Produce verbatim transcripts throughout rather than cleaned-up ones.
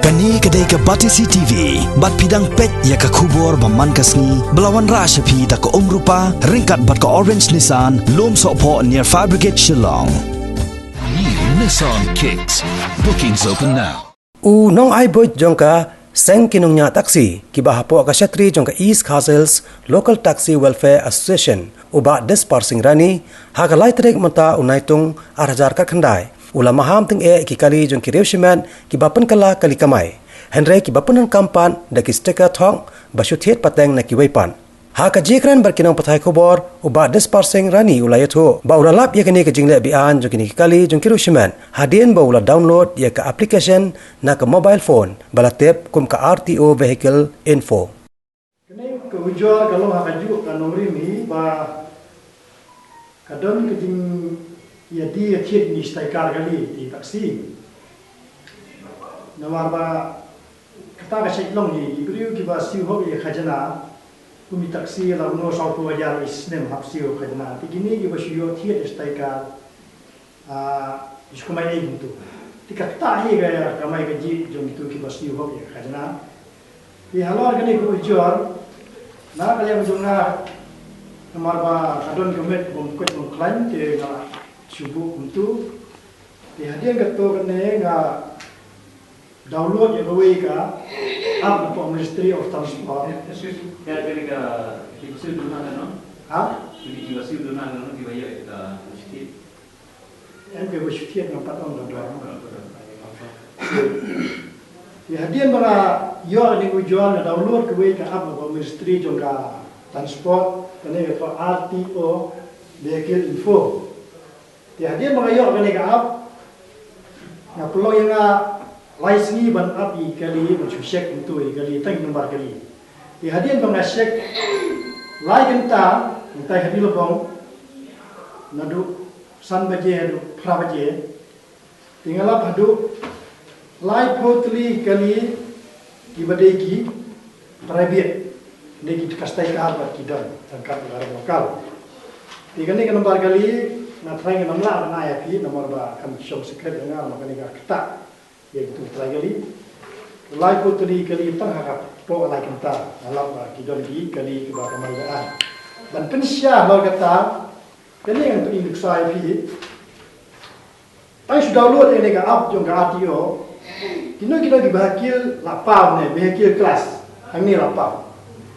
Kane ka dei ka Batesi T V, bad phi dang peit ïa ka khubor ba man ka sngi, ba la wanrah sha phi da ka Umrupa, ryngkat bad ka Orange Nissan, Lumsohphoh near Fire Brigade Shillong. New Nissan Kicks. Bookings open now. U nongai buit jong ka seng ki nongñiah taxi kiba hapoh ka shatri jong ka East Khasi Hills Local Taxi Welfare Association, u Bah Despar Singh Rani, ha ka lai tarik mynta u Naitung ar hajar khatkhyndai, u la maham tyngeh ki kali jong ki riew shimet kiba pynkylla kali kamai, hynrei kiba pyndonkam pat da ki sticker thok ba shu thied pateng na kiwei pat. Ha ka jingkren bad ki nongpathai khubor, u Bah Despar Singh Rani u la ïathuh ba u la lap ïa kane ka jingleh be-aiñ jong kine ki kali jong ki riew shimet hadien ba u la download ïa ka application na ka mobile phone ba la tip kum ka R T O Vehicle Info. Kane ka ujor ka long ha kajuh ka nongrim hi ba ka don ka jingïadie ïathied ïa ki sticker kali ki taxi. Namar ba kata ka shait long hi, ki briew kiba siew hok ïa ka khajna, kum ki taxi la kumno sawphew hajar i snem hap siew khajna. Te kine kiba shu ïoh thied ïa sticker, ah, shu kamai ei kumtu. Te kata hi ka kamai kajih jong kitu kiba siew hok ïa ka khajna. Te halor kane ka ujor, na ka liang jong nga, namar ba ka don ka met bym koit bym khlaiñ, te nga shu buh kumtu. Te hadien kato kane nga download ïa kawei ka app na ka Ministry of Transport. Excuse me. Ïa kane ka, kiba siew duna ka no? Ha? Kine kiba siew duna ka no, kiba ïa ka state. Em, kiba shu thied ngam pat ong da dor. Ïa hadien ba nga ïoh ïa kane ka ujor nga download kawei ka app na ka Ministry jong ka Transport, kane ka R T O Vehicle Info. Te hadien ba nga ïoh kane ka app, nga pynlong ïa nga lai sngi ban ap ïa ki kali, ban shu check kumtu ïa ki kali, tang ki nombar kali. Te hadien ba nga check lai kynta, mynta ha Ri Lobong, naduh san baje haduh phra baje. Te nga lap haduh laiphew tylli ki kali kiba dei ki private, ne ki ka sticker bad ki don ryngkat bad ka ri local. Te kane ka nombar kali nga try, ngam lah ban ai ïa phi namar ba kan shong secret ïa nga, namar kane ka ktah ïa kitu ki trai kali. Laiphew tylli ki kali tang ha ka phew lai kynta nga lap ba ki don ki kali kiba kamai ba ai. Ban pynshai halor kata, kane ngan pyni nuksa ïa phi. Tang shu download ïa kane ka app jong ka R T O. Kino kino ki vehicle la paw ne, vehicle class. Hangne la paw.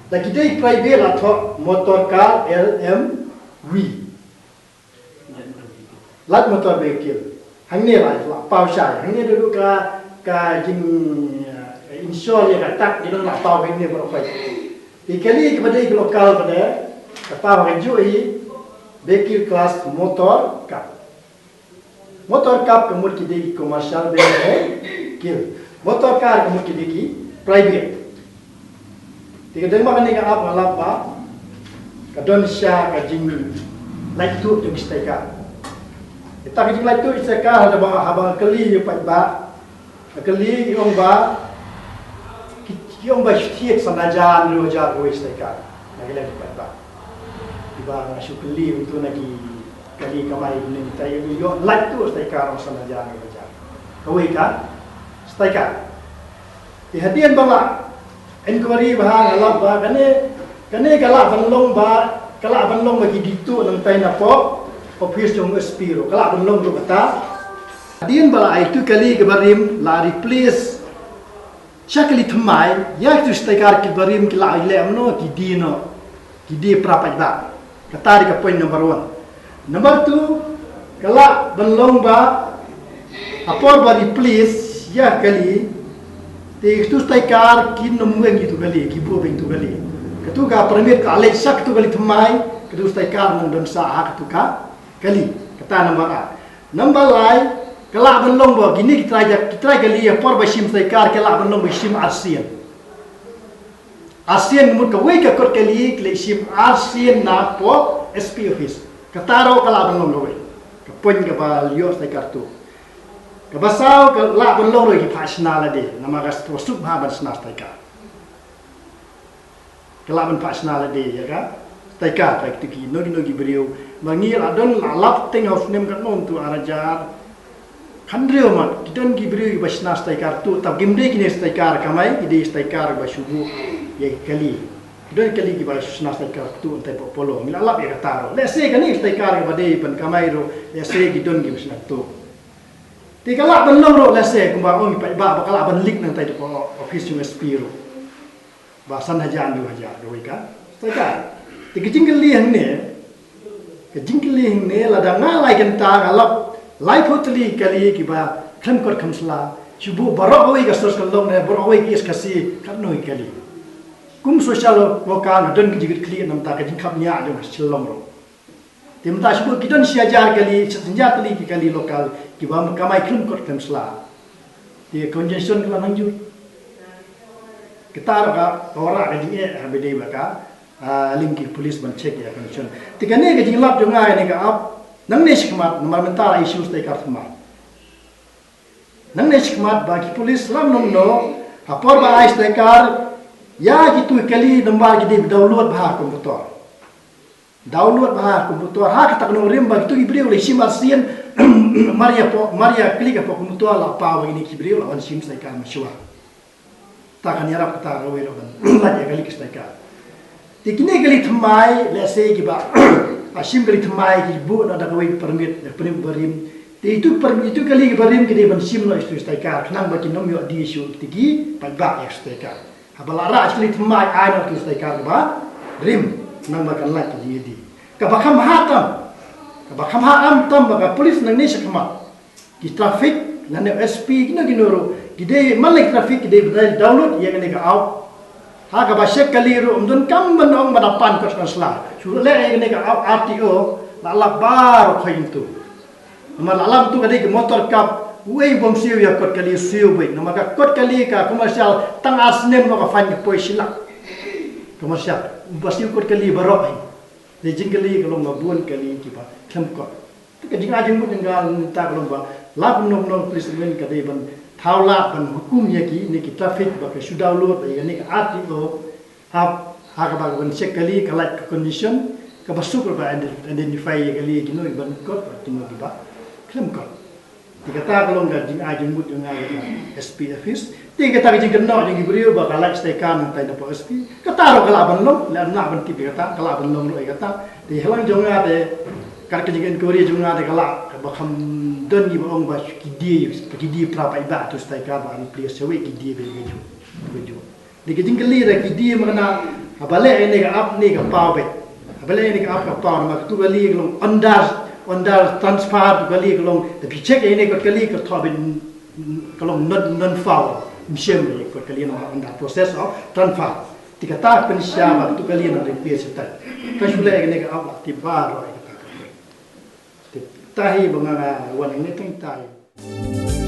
Da ki dei private la thoh motor car, L M V. Light motor vehicle. Hangne la, la paw shai. Hangne da ruh ka, ka jing, eh, insure ïa ka tag, ki dang la paw hangne baroh khoit. Ki kali kiba dei ki local pat de, ka paw kajuh hi, vehicle class motor car. Motor car ka mut ki dei ki commercial vehicle. Motor car ka mut ki dei ki private. Te ka dei ma kane ka app nga lap ba ka don sha ka jinglait tuh jong ki sticker. Ita ka jinglait tuh ki sticker haba, haba nga kylli ïa u paidbah. Nga kylli, ki ong ba, ki, ki ong ba shu thied san hajar hynriew hajar kawei sticker. Nga kylli ïa u paidbah. Kiba nga shu kylli, uto na ki kali kamai, une kita ïa u ïoh lait tuh sticker ong san hajar hynriew hajar kawei ka sticker. Te hadien ba nga inquiry bha nga lap ba kane, kane ka lah ban long ba, ka lah ban long ba ki die tuh nangtai napoh office jong S P ruh, ka lah ban long ruh kata. Hadien ba la ai tu kali kaba rim la replace sha kali thymmai, ïa kitu sticker kiba rim ki la ai leh kumno, ki die noh. Ki die para paidbah. Kata dei ka point number one. Number two, ka lah ban long ba ha por ba replace ïa kali, te kitu sticker kin ym weng ïa kitu kali, ki buh beit ïa kitu kali. Katu ka permit ka leit sha katu kali thymmai, katu sticker nang don sah ha katu ka kali. Kata number ar. Number lai, ka lah ban long ba kine ki trai, ki trai kali ha por ba shim sticker ka lah ban long ba shim arsien. Arsien mut kawei ka kot kali, ki leit shim arsien napoh S P office. Kata ruh ka lah ban long kawei ka point kaba ïoh sticker tuh. Kaba saw ka lah ban long ruh ki phah shna lade, namar ka suk bha ban shna sticker. Ka lah ban phah shna lade ïa ka sticker, ka kito kino kino ki briew. Ba ngi la don la lap teng ha u snem katno tu, ar hajar Khatriew mat, ki don ki briew kiba shna stai kar tuh, tang kim dei kine stai kar kamai, ki dei stai kar ba shu buh ïa ki kali. Ki don kali kiba shna stai kar tuh, ntai pok polo, ngi la lap ïa kata ruh. Lehse kane stai kar kiba dei ban kamai ruh, lehse ki don kiba shna tuh. Te ka lah ban long ruh, lehse kumba ong i paidbah ba ka lah ban leak nangtai da ka office jong S P ruh. Ba san hajar, dua hajar, dua ka. Stai kar. Te ka jingkylli hangne, ka jingkylli hangne, lada nga lai kynta nga lap laiphew tylli kali kiba khlem kot khlem sla, shu buh baroh kawei ka source ka long ne, baroh kawei ka S K C, katno ki kali. Kum social worker nga don ka jingkitkhlieh namar ka jingkhapngiah jong ka Shillong ruh. Te mynta shu buh ki don shi hajar kali, shi hajar tylli ki kali local, kiba kamai khlem kot khlem sla. Te congestion ka la nang jur. Kata ruh ka, ka wanrah ka jingeh, ha ba dei ba ka, ah, lyngba ki police ban check ïa congestion. Te kane ka jinglap jong nga ïa kane ka app, nangne shakhmat, namar mynta la issue stai kar thymmai. Nangne shakhmat ba ki police lam nongno, ha por ba ai stai kar, ïa kitu ki kali namar ki dei download bha ha computer. Download bha ha computer, ha kata ka nongrim ba kitu ki briew la shim arsien, mar ïa pho, mar ïa click hapoh computer la paw ba kine ki briew la wan shim stai kar mynshuwa. Ta kan ïarap kata kawei ruh ban lait ïa kali ki stai kar. Te kine kali thymmai, lehse kiba, ah, shim kali thymmai ki buh na da kawei permit, da permit barim. Te itu permit, itu kali barim ki dei ban shim noh ïa kitu stai kar, khnang ba kin ym ïoh die shuh ki paidbah ïa stai kar. Haba la rah shi kali thymmai ai noh ïa kitu stai kar barim, khnang ba kan lait ka jingïadie. Kaba kham bha tam, kaba kham bha tam ba ka police nangne shakhmat, ki traffic, lane S P, kino kino ruh, ki dei man la ki traffic, ki dei ban download ïa kane ka app. Ha kaba check kali ruh, ym donkam ban ong ba da pan kot shuwa sla. Shu leh ïa kane ka app R T O, la lap baroh khoit tu. Namar la lap tu ka dei ka motor cup, uei bym siew ïa kot kali siew beit. Namar ka kot kali ka commercial tang ar snem noh ka fine ka poi shi lak. Commercial, ba siew kot kali baroh hi. Te jingkylli ka long ba bun kali kiba khlem kot. Te ka jingai jingmut jong nga mynta ka long ba la kumno kumno police rin ka dei ban thaw lad ban hukum ïa kine ki traffic ba ka shu download ïa kane ka R T O. Ha, ha kaba ka ban check kali ka lait ka condition, kaba suk ruh ba ident-, identify ïa kali kino kiban kot, kino kiba khlem kot. Te kata ka long ka jingai jingmut jong nga ïa ka S P office. Te kata ka jingkynnoh jong ki briew ba ka lait stai kar nangtai napoh S P. Kata ruh ka lah ban long, lada nga lah ban tip ïa kata, ka lah ban long ruh ïa kata. Te ha lang jong nga te, kat ka jing-inquiry jong nga te ka lah, kaba kham don kiba ong ba ki die, ki die para paidbah tu stai kar ba replace shawei ki die ba ïa ka juh, ka juh. Dei ka jingkylli da ki die ma kane, haba leh ïa kane ka app ne ka paw beit. Haba leh ïa kane ka app ka paw, namar katu kali ka long under, under transfer, tu kali ka long, da phi check ïa kane ka kali ka thoh beit, ka long not, not found. Ym shym ïa ka kali, namar under process of transfer. Te kata pynshai ba katu kali nang repair shatai. Ka shu leh ïa kane ka app la tip baroh ïa kata. Te tahi ba nga wan ïa kane tang tahi.